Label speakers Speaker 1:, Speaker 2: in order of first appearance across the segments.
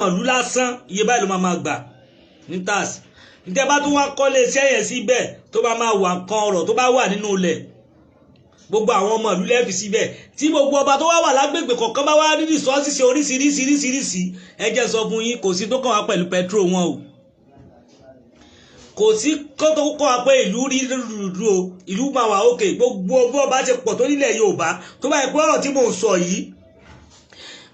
Speaker 1: Ìlú lásán, iye báyìí ló máa máa gbà ní tax. Níta bá tún wá kọ́lé iṣẹ́ yẹn síbẹ̀, tó bá máa wà nǹkan ọ̀rọ̀ tó bá wà nínú ilẹ̀, gbogbo àwọn ọmọ ìlú lẹ́ẹ̀fì síbẹ̀. Tí gbogbo ọba tó wá wà lágbègbè kọ̀ọ̀kan bá wá rí resources oríṣiríṣiríṣiríṣi, ẹ jẹ́ sọ fún yín, kò sí tó kàn wá pẹ̀lú petrol wọn o. Kò sí kó tó kọ́ wa pé ìlú rí rúdurùdu o, ìlú máa wà òkè. Gbogbo ọba ti pọ̀ tó nílẹ̀ Yorùbá, tó bá yẹ pé ọ̀rọ̀ tí mò ń sọ yìí,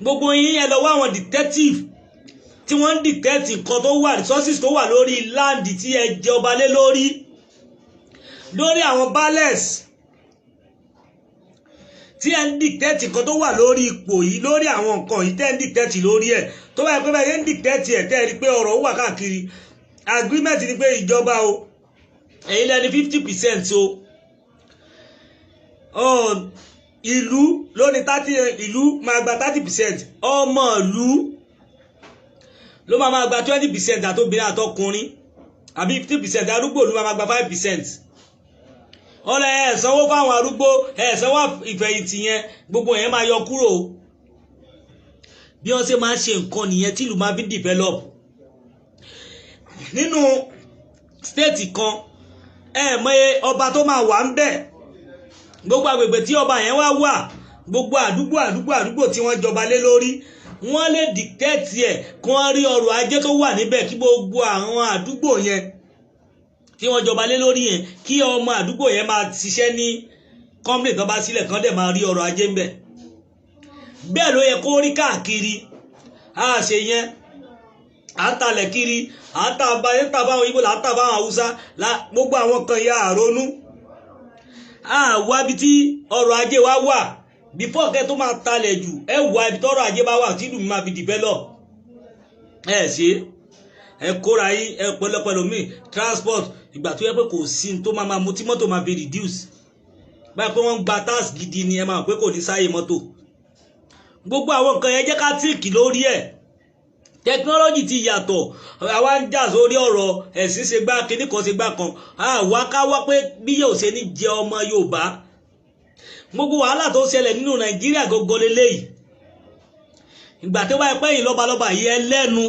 Speaker 1: gbogbo yín, ẹ lọ wá àwọn detective tí wọ́n ń detect nǹkan tó wà, resources tó wà lórí land tí ẹ jẹ ọba lé lórí, lórí àwọn baálẹ̀s tí ẹ ń detect nǹkan tó wà lórí ipò yìí, lórí àwọn nǹkan yìí tẹ́ ń detect lórí ẹ̀. Tó bá yẹ pé báyìí ń detect ẹ̀, tẹ́ ẹ rí pé ọ̀rọ̀ wà káàkiri, agreement ni pé ìjọba o, ẹ̀yin lẹ́ni 50% o, ìlú ló ní 30, ìlú máa gba 30%, ọmọ ìlú ló máa máa gba 20%, àtobìnrin àtọkùnrin, àbí 50%, arúgbó ló máa máa gba 5%. Ọ̀rẹ́ ẹ̀ sanwó fáwọn arúgbó, ẹ̀ sanwó ìfẹ̀yìntì yẹn, gbogbo yẹn máa yọ kúrò. Bí wọ́n ṣe máa ń ṣe nǹkan nìyẹn tí ìlú máa fi develop. Nínú state kan, ẹ mọye ọba tó máa wà ń bẹ̀, gbogbo agbègbè tí ọba yẹn wá wà, gbogbo àdúgbò àdúgbò àdúgbò tí wọ́n jọba lé lórí, wọ́n lè dictate ẹ̀ kí wọ́n rí ọrọ̀ ajé tó wà níbẹ̀, kí gbogbo àwọn àdúgbò yẹn tí wọ́n jọba lé lórí yẹn, kí ọmọ àdúgbò yẹn máa ṣiṣẹ́ ní company tó bá sílẹ̀, kán dẹ̀ máa rí ọrọ̀ ajé ńbẹ̀. Bẹ́ẹ̀ ló yẹ kó rí káàkiri. A ṣe yẹn, à ń talẹ̀ kiri, à ń ta báwọn Ìgbò, là ń ta báwọn Haúsá, gbogbo àwọn kan yà àrónú àwa ibi tí ọrọ̀ ajé wa wà. Before kẹ́ tó máa talẹ̀ jù, ẹ wà ibi tọ́rọ̀ ajé bá wà tí ìlú mi máa fi develop. Ẹ ṣe ẹ kóra yín ẹ pẹ̀lẹ́pẹ̀lú mi transport. Ìgbà tó yẹ pé kò sí tó máa máa mú tí mọ́tò máa fi reduce báyìí, pé wọ́n ń gba tax gidi ni, ẹ máa pé kò ní sáyé mọ́tò. Gbogbo àwọn nǹkan yẹn, jẹ́ ká think lórí ẹ̀. Technology ti yàtọ̀. Àwa ń jà sórí ọ̀rọ̀ ẹ̀sìn, ṣe gbá kinní kan, ṣe gbá kan. Àwa ká wá pé bí yóò ṣe ní jẹ ọmọ Yorùbá. Gbogbo wàhálà tó ń ṣẹlẹ̀ nínú Nàìjíríà gógó leléyìí. Ìgbà tó bá yẹ pé yìí lọ́balọ́ba yìí ẹ lẹ́nu,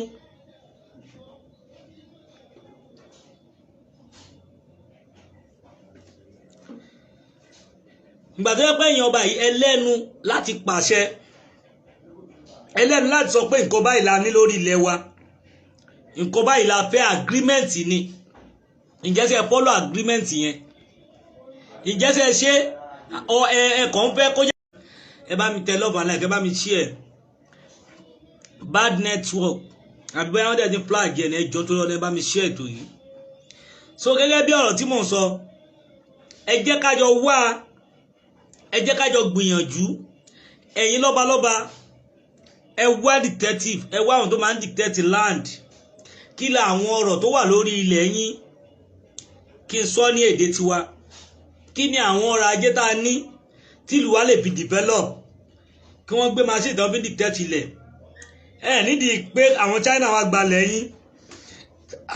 Speaker 1: ìgbà tó yẹ pé yìí ọba yìí ẹ lẹ́nu láti pàṣẹ, ẹ lẹ́nu láti sọ pé nǹkan báyìí la ní lórí ilẹ̀ wa, nǹkan báyìí la fẹ́, agreement ni. Ǹjẹ́ ṣe follow agreement yẹn? Ǹjẹ́ ṣe ṣe ọ ẹ ẹ kàn fẹ́ kó jẹ́? Ẹ bá mi tẹ love and like, ẹ bá mi share. Bad network àbí bóyá wọ́n dẹ̀ ti flag ẹ̀ ní ẹjọ́ tó lọ ní. Ẹ bá mi share ètò yìí. So gẹ́gẹ́ bí ọ̀rọ̀ tí mò ń sọ, ẹ jẹ́ ká jọ wá, ẹ jẹ́ ká jọ gbìyànjú. Ẹ̀yin lọ́balọ́ba, ẹ wá detective, ẹ wá àwọn tó máa ń detect land. Kí la àwọn ọ̀rọ̀ tó wà lórí ilẹ̀ yín? Kí n sọ ní èdè tiwa, kí ni àwọn ọrọ̀ ajé tá a ní tìlú wa lè fi develop? Kí wọ́n gbé machine tó fi detect ilẹ̀ ẹ nídìí pé àwọn China wa gbalẹ̀ yín,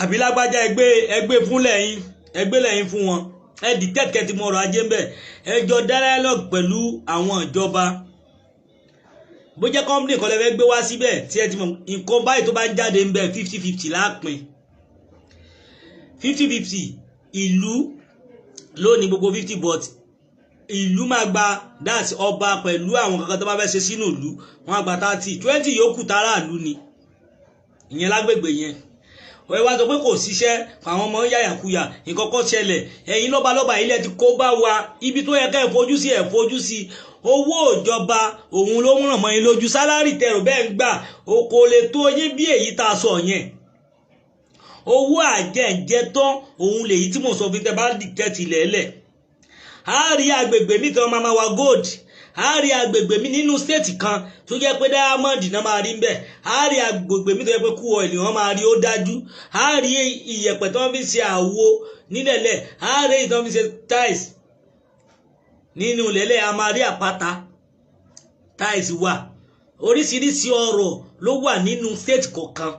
Speaker 1: àbí lágbájá, ẹgbẹ́ ẹgbẹ́ fúnlẹ̀ yín, ẹgbẹ́ lẹ́yìn fún wọn. Ẹ detect kẹ́ ti mọ ọrọ̀ ajé ń bẹ̀. Ẹ jọ dialogue pẹ̀lú àwọn ìjọba. Bó jẹ́ company kan lè fẹ́ gbé wá síbẹ̀, tí ẹ ti mọ̀ nǹkan báyìí tó bá ń jáde ń bẹ̀, 50-50 lápin, 50-50. Ìlú ló ní gbogbo 50, but ìlú máa gba, that's ọba pẹ̀lú àwọn kankan tó bá fẹ́ ṣe sínú ìlú, wọ́n á gba 30, 20 yòókù táràlú ni. Ìyẹn lágbègbè yẹn. Ẹ wá sọ pé kò síṣẹ́, àwọn ọmọ yàyàkuyà, nǹkan kan ṣẹlẹ̀. Ẹ̀yin lọ́balọ́ba, ilẹ̀ ti kó bá wa. Ibi tó yẹ ká ẹ̀ fojú sí, ẹ̀ fojú sí. Owó ìjọba òun ló ń ràn mọ́ yín lójú. Salary tẹrù bẹ́ẹ̀ ń gbà, o kò lè tó yín bí èyí tá a sọ yẹn. Owó àjẹjẹ tán òun lèyí tí mò ń sọ fún tẹ bá dictate lẹ́lẹ̀. A rí agbègbè mi tí wọ́n máa wa gold, a rí agbègbè mi nínú state kan tó jẹ́ pé diamond náà máa rí ń bẹ̀, a rí agbègbè mi tó jẹ́ pé crude oil wọ́n máa rí, ó dájú. A rí iyẹ̀pẹ̀ tí wọ́n fi ṣe àwo nílẹ̀lẹ̀, a rí èyí tí wọ́n fi ṣe tiles nínú ilẹ̀lẹ̀, a máa rí àpáta tiles wà. Oríṣiríṣi ọrọ̀ ló wà nínú state kọ̀ọ̀kan.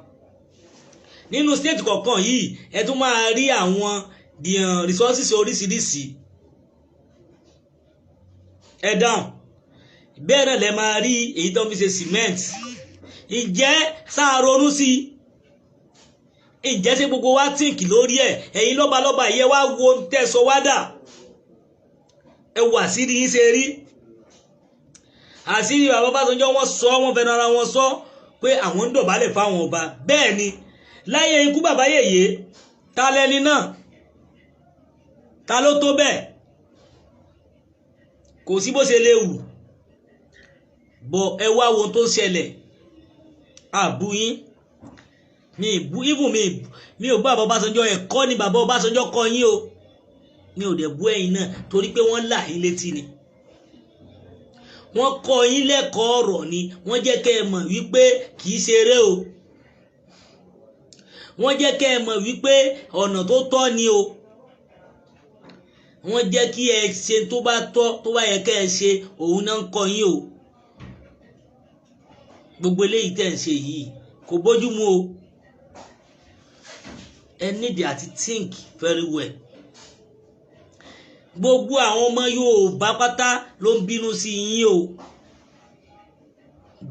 Speaker 1: Nínú state kọ̀ọ̀kan yìí, ẹ tún máa rí àwọn resources oríṣiríṣi. Ẹ dáhùn. Bẹ́ẹ̀ náà lẹ máa rí èyí tó ń fi ṣe cement. Ǹjẹ́ sáà ronú sí i? Ǹjẹ́ ṣé gbogbo wa think lórí ẹ̀? Ẹ̀yin lọ́balọ́ba yẹ wá wo ń tẹ̀sọ wá dà. Ẹ wà àṣírí yín ṣe rí. Àṣírí bàbá Ọbásanjọ́ wọ́n sọ, wọ́n fẹnu ara wọn sọ pé àwọn ń dọ̀bálẹ̀ fáwọn ọba. Bẹ́ẹ̀ ni láyé ikú bàbá yèyé, ta lẹni náà? Ta ló tó bẹ́ẹ̀? Kò sí bó ṣe lè wù bọ̀. Ẹ wá wo tó ń ṣẹlẹ̀. Àbú yín mi ìbú even mi ò bá bàbá Ọbásanjọ́. Ẹ̀kọ́ ni bàbá Ọbásanjọ́ kọ́ yín o. Mi ò dẹ̀ bú ẹ̀yin náà torí pé wọ́n là yín létí ni, wọ́n kọ́ yín lẹ́kọ̀ọ́ ọ̀rọ̀ ni. Wọ́n jẹ́ kẹ́ ẹ mọ̀ wípé kì í ṣeré o. Wọ́n jẹ́ kẹ́ ẹ mọ̀ wípé ọ̀nà tó tọ́ ni o. Wọ́n jẹ́ kí ẹ ṣe tó bá tọ́, tó bá yẹ kẹ́ ẹ ṣe, òun náà ń kọ́ yín o. Gbogbo eléyìí tẹ̀ ń ṣe yìí kò bójú mu o. Ẹ nídìí àti think very well. Gbogbo àwọn ọmọ Yorùbá pátá ló ń bínú sí yín o.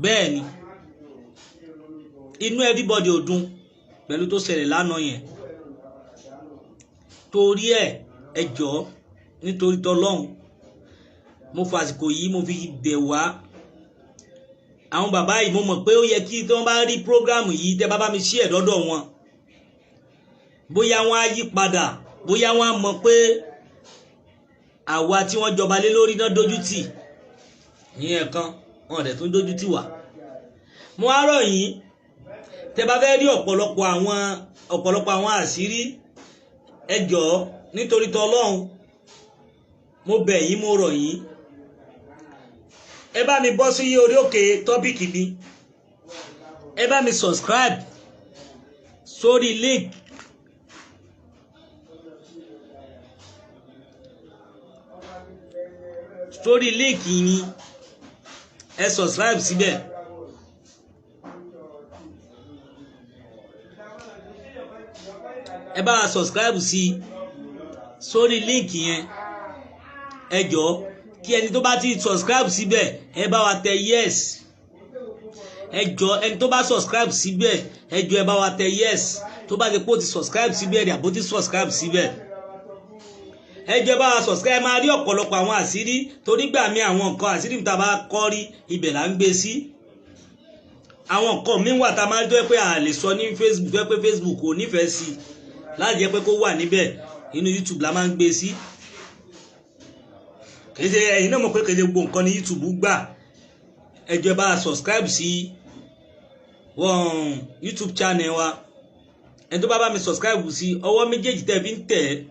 Speaker 1: Bẹ́ẹ̀ ni, inú everybody ò dùn pẹ̀lú tó ṣẹlẹ̀ lánàá yẹn. Torí ẹ̀, ẹ jọ̀ọ́, nítorí tọlọ́hun, mo fàsìkò yìí mo fi bẹ̀ wá, àwọn bàbá yìí. Mo mọ̀ pé ó yẹ kí tí wọ́n bá rí program yìí, tẹ́ bá bá mi ṣí ẹ̀ dọ́dọ̀ wọn, bóyá wọ́n á yí padà, bóyá wọ́n á mọ̀ pé àwa tí wọ́n jọba lé lórí náà dójú tì ìyẹn kan, wọn dẹ̀ tún dójú tì wá. Mo á rọ̀ yín, tẹ́ bá fẹ́ rí ọ̀pọ̀lọpọ̀ àwọn àṣírí, ẹ jọ̀ọ́, nítorí tọlọ́hun, mo bẹ̀ yín, mo rọ̀ yín, ẹ bá mi bọ́ sí orí òkè topic mi, ẹ bá mi subscribe sórí link yín, ẹ subscribe síbẹ̀. Ẹ bá wa subscribe sí sórí link yẹn. Ẹ jọ̀ọ́, kí ẹni tó bá ti subscribe síbẹ̀, ẹ bá wa tẹ yes. Ẹ jọ̀ọ́, ẹni tó bá subscribe síbẹ̀, ẹ jọ̀ọ́, ẹ bá wa tẹ yes. Tó bá ti pé ó ti subscribe síbẹ̀ rẹ̀, àbó ti subscribe síbẹ̀, ẹ jọ̀ọ́, ẹ bá wa subscribe. Máa rí ọ̀pọ̀lọpọ̀ àwọn àṣírí, torí gbà mí, àwọn nǹkan àṣírí mi tá a bá kọ́ rí, ibẹ̀ là ń gbé sí. Àwọn nǹkan mi wà tá a máa ń tó yẹ pé a lè sọ ní Facebook, tó yẹ pé Facebook ò nífẹ̀ẹ́ sí láti jẹ́ pé kó wà níbẹ̀, inú YouTube la máa ń gbé sí. Kìí ṣe ẹ̀yin náà mọ̀ pé kìí ṣe gbogbo nǹkan ní YouTube gbà. Ẹ jọ̀ọ́, ẹ bá a subscribe sí wọn YouTube channel wa. Ẹni tó bá bá mi subscribe sí, ọwọ́ méjèèjì tẹ́ fi ń tẹ̀ ẹ́,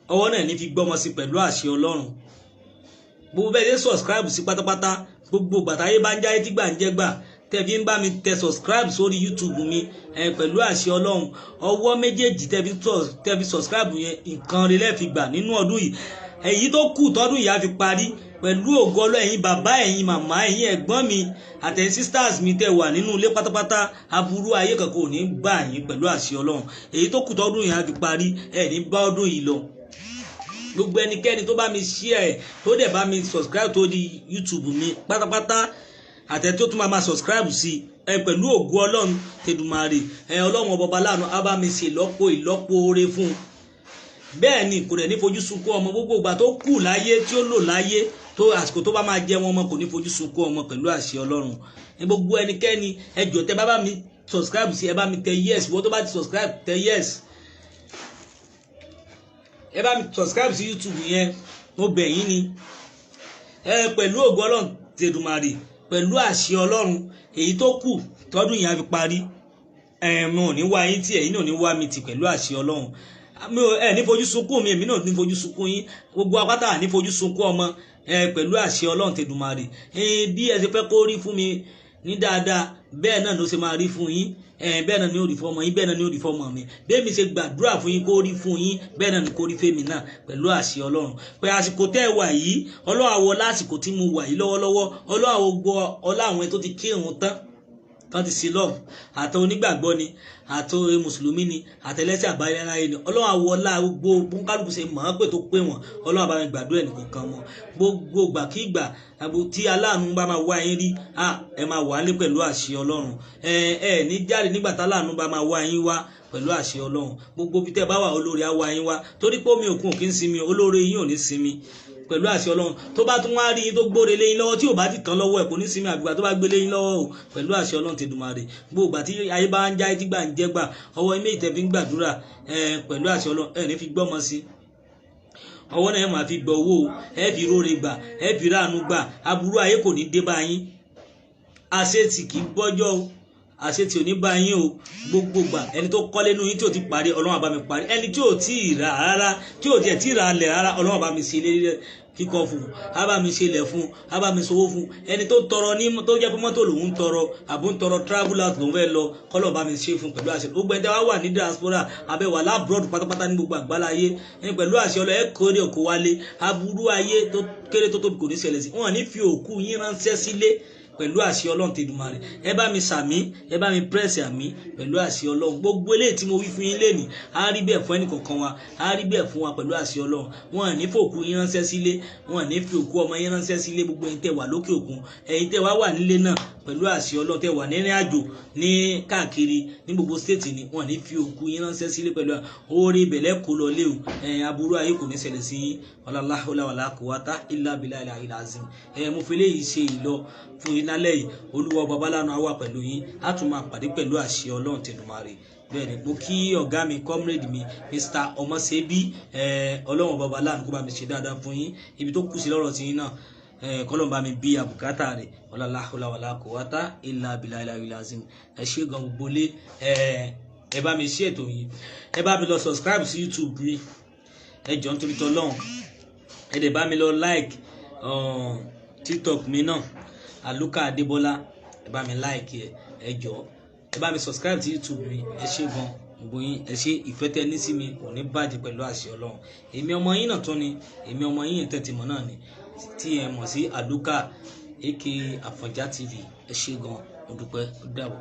Speaker 1: ọwọ́ náà ní fi gbọ́mọ sí pẹ̀lú àṣẹ Ọlọ́run. Gbogbo bẹ́ẹ̀ ṣe subscribe sí pátápátá, gbogbo gbàtáyé bá ń jáyé tí gbà ń jẹ́ gbà tẹ́ fi ń bá mi tẹ subscribe sórí YouTube mi, ẹ pẹ̀lú àṣẹ Ọlọ́run, ọwọ́ méjèèjì tẹ́ fi subscribe yẹn, nǹkan rẹ̀ lẹ́ẹ̀ fi gbà nínú ọdún yìí. Èyí tó kù tọdún yìí á fi parí, pẹ̀lú ògo Ọlọ́run, ẹ̀yin bàbá, ẹ̀yin màmá, ẹ̀yin ẹ̀gbọ́n mi àtẹ̀yin sisters mi tẹ́ wà nínú ilé pátápátá, aburú ayé kankan ò ní bá yín pẹ̀lú àṣẹ Ọlọ́run. Èyí tó kù tọdún yìí á fi parí, ẹ̀ ní bá ọdún yìí lọ. Gbogbo ẹnikẹ́ni tó bá mi share, tó dẹ̀ bá mi subscribe tó di YouTube mi pátápátá, àtẹ tó tún máa ma subscribe sí ẹ, pẹ̀lú ògo Ọlọ́run tẹ̀dùmarè, ẹ Ọlọ́run ọba láàánú á bá mi ṣe ìlọ́po ìlọ́po oore fún un. Bẹ́ẹ̀ ni, kò dẹ̀ ní fojú sunkún ọmọ. Gbogbo ìgbà tó kù láyé, tí ó lò láyé, tó àsìkò tó bá máa jẹ wọn ọmọ, kò ní fojú sunkún ọmọ pẹ̀lú àṣẹ Ọlọ́run. Ní gbogbo ẹnikẹ́ni, ẹ jọ̀ọ́, tẹ́ bá bá mi subscribe sí, ẹ bá mi tẹ yes. Wọ́n tó bá ti subscribe, tẹ yes. Ẹ bá mi subscribe sí YouTube yẹn, mo bẹ̀ yín ni. Ẹ pẹ̀lú ògo Ọlọ́run tẹ̀dùmarè, pẹ̀lú àṣẹ Ọlọ́run, èyí tó kù tọdún yẹn á fi parí, ẹ mo ò ní wá yín tí ẹ̀yin náà ò ní wá mi tì pẹ̀lú àṣẹ Ọlọ́run. Mi ò ẹ ní fojú sunkún mi, èmi náà ní fojú sunkún yín. Gbogbo apáta ní fojú sunkún ọmọ ẹ pẹ̀lú àṣẹ Ọlọ́run tẹ̀dùmarè. Ẹ bí ẹ ṣe fẹ́ kó rí fún mi ní dáadáa, bẹ́ẹ̀ náà ló ṣe máa rí fún yín. Ẹ bẹ́ẹ̀ náà ni ó rí fún ọmọ yín, bẹ́ẹ̀ náà ni ó rí fún ọmọ mi. Bẹ́ẹ̀ mi ṣe gbàdúrà fún yín kó rí fún yín, bẹ́ẹ̀ náà ni kó rí fẹ́mi náà pẹ̀lú àṣẹ Ọlọ́run. Pé àsìkò tẹ́ ẹ wà yìí, Ọlọ́run àwọ lásìkò tí mo wà yìí lọ́wọ́lọ́wọ́, Ọlọ́run àwọ gbọ́ ọlá àwọn tó ti kírun tán. Tán ti sí lọ́ọ̀, àtọ onígbàgbọ́ ni, àtọ mùsùlùmí ni, àtẹlẹsẹ̀ àbáyé ni, Ọlọ́run àwọlá gbogbo bóńkálùkù ṣe mọ̀ ọ́n pé tó pé wọn, Ọlọ́run àbá mi gbàdúrà ẹnìkọ̀ọ̀kan wọn. Gbogbo gbàkígbà tí aláàánú bá máa wá yín rí, ẹ máa wà á lé pẹ̀lú àṣẹ Ọlọ́run. Ẹ ẹ ní jáde nígbà táláàánú bá máa wá yín wá pẹ̀lú àṣẹ Ọlọ́run. Gbogbo bí tẹ́ bá wà, olóore á wá yín wá, torí pé omi òkun ò kí ń sinmi, olóore yín ò ní sinmi pẹ̀lú àṣẹ Ọlọ́run. Tó bá tún wá rí yín tó gbóre léyìn lọ́wọ́, tí ò bá ti tán lọ́wọ́ ẹ̀, kò ní sinmi àgbà tó bá gbé léyìn lọ́wọ́ o, pẹ̀lú àṣẹ Ọlọ́run tẹ̀dùmarè. Gbogbo àti ayé bá ń já etí gbà ń jẹ́ gbà, ọwọ́ ilé ìtẹ̀ fi ń gbàdúrà pẹ̀lú àṣẹ Ọlọ́run, ẹ̀ ní fi gbọ́mọ sí ọwọ́ náà, ẹ̀ máa fi gbọ́ owó, ẹ̀ fi róore gbà, ẹ̀ fi ráàánú gbà. Aburú ayé kò ní dé bá yín. Àṣetì kì í bọ́jọ́ o, àṣetì ò ní bá yín o. Gbogbo gbà, ẹni tó kọ́lé nínú yín tí ò ti parí, Ọlọ́run á bá mi parí. Ẹni tí ò tí ì rà rárá, tí ò tiẹ̀ tí ì rà lẹ̀ rárá, Ọlọ́run á bá mi ṣe ilé kíkọ́ fún, á bá mi ṣe ilẹ̀ fún, á bá mi sowó fún. Ẹni tó tọrọ ní tó jẹ́ pé mọ́tò lòún tọrọ, àbó ń tọrọ travel out lòún fẹ́ lọ, kọ́lọ̀ bá mi ṣe fún pẹ̀lú àṣẹ. Gbogbo ẹni tẹ́ wá wà ní diaspora, abẹ́ wà l'abroad pátápátá ní gbogbo àgbáláyé ní, pẹ̀lú àṣẹ Ọlọ́, ẹ kórè òkú wálé. Aburú ayé tó kéré tó tóbi kò ní ṣẹlẹ̀ sí wọn, ní fi òkú yín ránṣẹ́ sílé pẹ̀lú àṣẹ Ọlọ́run tẹ̀dùmarè. Ẹ bá mi sàmí, ẹ bá mi press àmì pẹ̀lú àṣẹ Ọlọ́run. Gbogbo eléyìí tí mo wí fún yín lénìí, á rí bẹ́ẹ̀ fún ẹnìkọ̀ọ̀kan wa, á rí bẹ́ẹ̀ fún wa pẹ̀lú àṣẹ Ọlọ́run. Wọn ò ní fòkú yín ránṣẹ́ sílé, wọn ò ní fi òkú ọmọ yín ránṣẹ́ sílé. Gbogbo ẹ̀yin tẹ́ wà lókè òkun, ẹ̀yin tẹ́ wá wà nílé náà, pẹ̀lú àṣẹ Ọlọ́run, tẹ́ wà nírìn àjò ní káàkiri ní gbogbo state ni, wọn ò ní fi òkú yín ránṣẹ́ sílé pẹ̀lú oore ìbẹ̀lẹ̀ kó lọ léwu. Ẹ̀yin aburú ayé kò ní ṣẹlẹ̀ sí yín. Wala hawla wala quwwata illa billahi al azim. Ẹ̀ mo fi léyìí ṣe ìlọ fún yín lálẹ́ yìí. Olúwa babalánu á wà pẹ̀lú yín, á tún máa pàdé pẹ̀lú àṣẹ Ọlọ́run tẹnumárè. Bẹ́ẹ̀ ni, mo kí ọ̀gá mi, comrade mi, Mr. Ọmọṣẹ́bí. Ọlọ́run babalánu kó bá mi ṣe dáadáa fún yín. Ibi tó kù sí lọ́rọ̀ tí yín náà, kọ́lọ́n bá mi bí àbùkátà rẹ̀. Wala hawla wala quwwata illa billahi al azim. Ẹ ṣé gan gbogbo lé. Ẹ bá mi ṣe ètò yìí, ẹ bá mi lọ subscribe sí YouTube mi, ẹ jọ̀ọ́ nítorí tọ́lọ́run. Ẹ dẹ̀ bá mi lọ like TikTok mi náà, Aluka Adébọ́lá, ẹ bá mi like ẹ. Ẹ jọ̀ọ́, ẹ bá mi subscribe sí YouTube mi. Ẹ ṣé gan gbogbo yín, ẹ ṣé. Ìfẹ́ tẹ́ ní sí mi kò ní bàjẹ́ pẹ̀lú àṣẹ Ọlọ́run. Èmi ọmọ yín náà tún ni, èmi ọmọ yín tẹ́tí mọ̀ náà ni, tí ẹ mọ̀ sí Aluka aka Àfọ̀njá TV. Ẹ ṣé gan, mo dúpẹ́, ó dàbọ̀.